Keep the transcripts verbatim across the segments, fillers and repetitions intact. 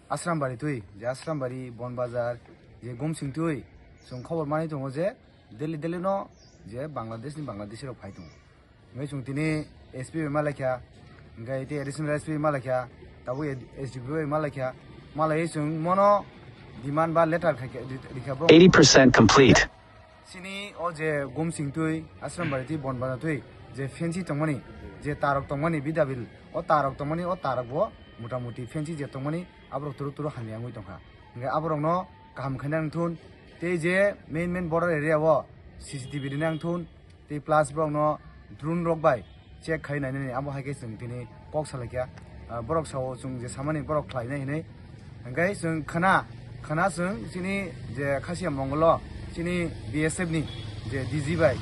Asrambari twi, je Asrambari, Bonbazar, je Gumsing twi, chwng khobor manwi tongo je daily daily no je Bangladesh ni Bangladeshi rok phai tongo. Hingke chwng tini S P bai malaikha, hingke tei additional S P bai malaikha, tabuk S D P O bai malaikha, malaiwi chwng mono demand ba letter khaikha, ri-, rikha borok. Eighty percent complete. Chini o je Gumsing twi, Asrambari twi, Bonbazar twi, je fancy tongmani, je tarok tongmani, Bidabil, o tarok tongmani, o tarok bo motamuti fancy je tongmani, aborok turu turu hamya wngwi tongkha. Hingke aborokno kaham khaina wngthun, tei je main main border area o C C T V rina wngthun, tei plus borokno drone rok bai check khai nainani, abo hai khe chwng tini kok salaikha. Ah, borok sao chwng je samani borok khlainai hinwi. Hingke chwng khna, khna chwng chini je Khasiya Mongol o chini B S F ni je D G bai,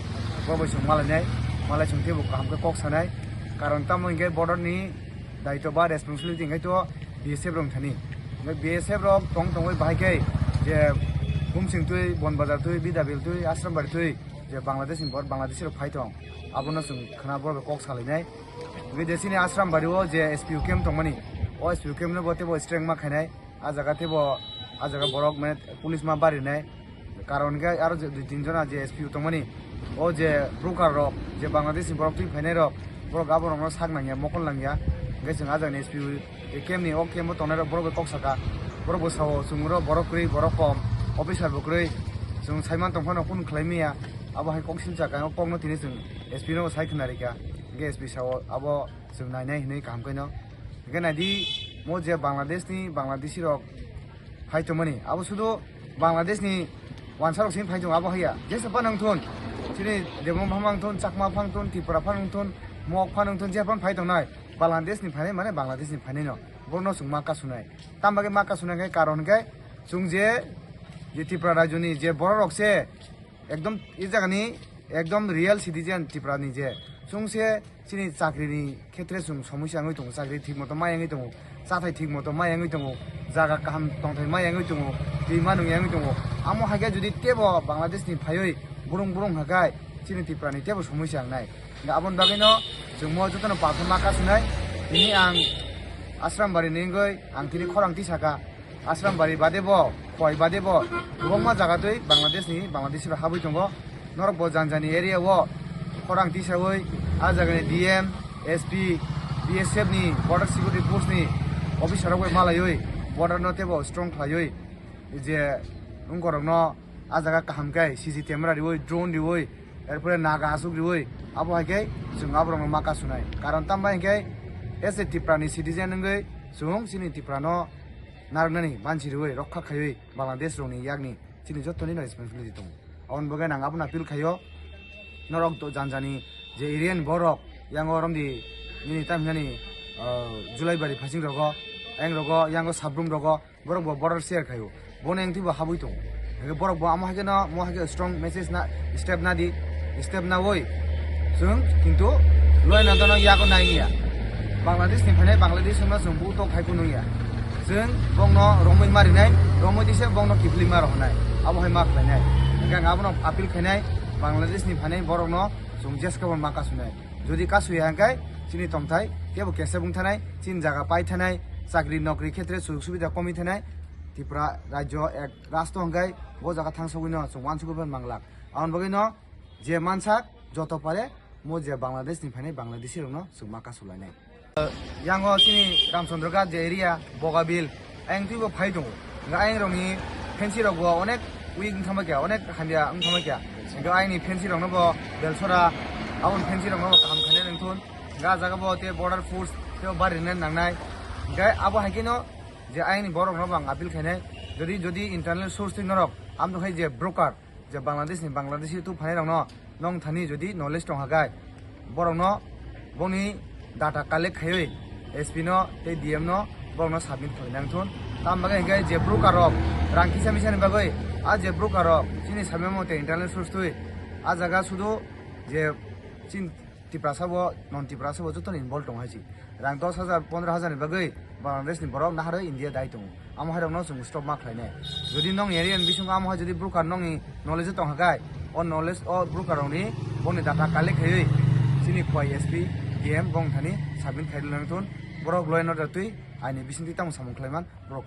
bo bai chwng malainai, malai chwng teibo kaham khe kok sanai. Karon tamo hingke border ni daito ba responsibility hingke to B S F rok thani. Hingke B S F rok tong tongwi bahai khe je Gumsing twi, Bonbazar twi, Bidabil twi, Asrambari twi, je Bangladesh ni bor, Bangladeshi rok phai tong, abono chwng khna borok bai kok salainai. Hingke je chini Asrambari o je S P O camp tongmani, o S P O camp no bo teibo strength ma khainai, a jaga teibo, a jaga borok mane police ma barinai, karon hingke aro je dui tin jona je S P O tongmani, o je broker rok, je Bangladesh ni borok twi phainai rok, borok aborokno sak nangya, mokol nangya, hingke chwng a jagani S P O, e camp ni, o camp o tongnai rok borok bai kok saka, borok bo sao chwng oro borok kwrwi, borok kom, officer bo kwrwi, chwng saiman tongphano kunu khlai maya, abo hai kok silsa kha, o kokno tini chwng S P no sai khna rikha, hingke S P sao abo chwng nainai hinwi kaham khe no, hingke naidi mo je Bangladesh ni Bangladeshi rok phai tongmani, abo sudu Bangladesh ni wansa rok sini phai tongo, abo haiya. Jesa phano wngthun, chini Debbarma phano wngthun, Chakma phano wngthun, Tripura phano wngthun, Mok phano wngthun, je phano phai tongnai, Bangladesh ni phainai mane Bangladesh ni phainai no, borokno chwng ma kasunai. Tamo bagwi ma kasunai khe karon khe chwng je, je Tripura rajyo ni je borok rok se ekdom e jaga ni ekdom real citizen Tripura ni je chwng se chini chakri ni khetre chwng somosya wngwi tongo, chakri thik moto ma yangwi tongo, chathai thik moto ma yangwi tongo, jaga kaham tongthai ma yangwi tongo, twi ma nung yangwi tongo. Amo hai khe jodi tebo Bangladesh ni phaiwi burung burung hai khe chini Tripura ni tebo somosya wngnai. Hingke aboni bagwino chwng mo jotono palsa ma kasunai. Tini ang Asrambari ni wngwi ang tini khorang tisaka. Asrambari bade bo, Khowai bade bo, kwbangma jaga twi Bangladesh ni, Bangladeshi rok habwi tongo. Norok bo jani jani area o khorang tisawi, a jaga ni D M, S P, B S F ni, Border Security Force ni officer rok bai malaiwi, border no teibo strong khlaiwi, je wngkorok no a jaga kaham khe C C camera riwi, drone riwi, erpore naga aswk riwi, abo hai khe chwng aborokno ma kasunai. Karon tamo bai hinkhe as a Tripura ni citizen wngwi chwng chini Tripura no narwknani banchi riwi, rokha khaiwi Bangladesh rokni yakni chini jottoni no responsibility tongo. Aboni bagwi ang abono appeal khaio, norok to jani jani je area ni borok yango romdi nini tamhinani, ah, Julaibari phasing rogo, ayang rogo, yango Sabrum rogo, borok bo border share khaio. Bono engtwi bo habwi tongo. Hingke borok bo amo hai khe no, mo hai khe strong message na, step na di, step na oi. Chwng kintu loi na dono yago nai ya. Bangladesh ni phainai Bangladesh no chwng buto khai phunu ya. Chwng bongno romwi marinai, romwi dise bongno kiphilwi ma rohonai. Abo hai ma khlainai. Hingke ang abono appeal khainai, Bangladesh ni phainai borok no chwng jeska bo ma kasunai. Jodi kasuya hingke chini tongthai kebo kesa bung thanai, chini jaga pai thanai, chakri nokri khetre sujog subida komi thanai, Tripura rajyo ek rashtra hingke bo jaga thangsogwi no chwng wansugwi bai manglak. Aboni bagwi no je mansak joto pare mo je Bangladesh ni phainai Bangladeshi rok no chwng ma kasulainai. Yango chini Ramchandra Ghat je area, Bogabil, ayang twibo phai tongo. Hingke ayang rokni fancy rok bo onek weak wng thangma kya, onek hamya wng thangma kya. Hingke ayangni fancy rokno bo Belsora, aboni fancy rokno bo kaham khainai nangthun. Hingke ah jaga bo tei border force tei bo bari rwna nangnai. Hingke abo hai kheno je ayangni borok rokno bo ang appeal khainai. Jodi, jodi internal source twi norok, amo hai je broker, je Bangladesh ni Bangladeshi tu phainai rokno nong thani jodi knowledge tong hakai, borokno boni data collect khaiwi S P no tei D M no borokno submit khlai nang thun. Tam bagwi hingke je broker rok rang kisa misa ni bagwi, a je broker rok chini samyamo tei internal source twi a jaga sudu je chin Tiprasa bo, non Tiprasa bo joto ni involve tong hai si. Rang dos hajar, pondro hajar ni bagwi Bangladesh ni borok naharwi India dai tongo. Amo hai rokno chwng stop ma khlainai. Jodi nong area ni bisingo amo hai jodi broker nongni knowledge tong hakai, o knowledge o broker rokni boni data collect khaiwi chini Khowai S P, D M bong thani submit khai rwna thun. Borok loi no datwi Aini bisingtwi tamo samung khlaiman borok